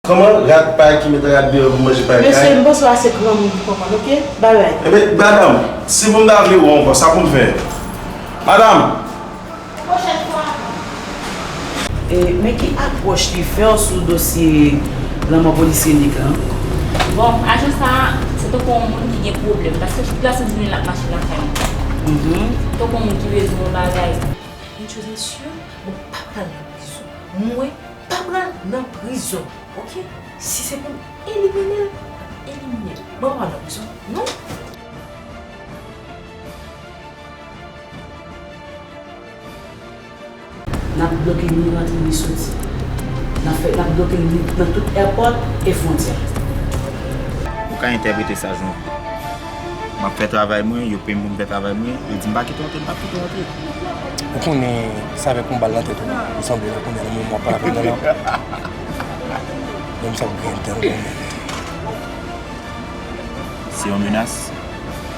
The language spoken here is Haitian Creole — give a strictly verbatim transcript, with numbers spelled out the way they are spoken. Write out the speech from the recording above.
Kòman? Rad pay ki met rad deyò pou manje pay kay. Mesye, m panse w a se granmoun pou konprann, oke? Bay bay. Ebyen, madanm, si pou m ta vle wè w ankò, sa pou m fè? Madanm! E, men ki apwòch li fè w sou dosye lanmò polisye Nick lan? Bon, ajan sa a, se tankou yon moun ki gen pwoblèm, paske tout lajounen l ap mache lakay mwen. Mhm. Tankou yon moun ki bezwen yon bagay. Yon chòz, mesye, mwen pa pral nan prizon. Mwen pa pral nan prizon, oke? Si se pou m elimine l, m ap elimine l. Mwen pa pral nan prizon, non. N ap bloke l ni rantre ni soti. N ap fè, n ap bloke l ni nan tout èpòt e fwontyè. Ou ka entèprete sa jan w vle. M ap fè travay mwen, yo peye m pou m fè travay mwen, yo di m pa kite w antre, m p ap kite w antre. Ou konnen, se avèk yon bal nan tèt ou, ou sanble nan kounye a nan moman w ap pale avè m nan la. Menm sa ap griyen dan l. Se yon menas.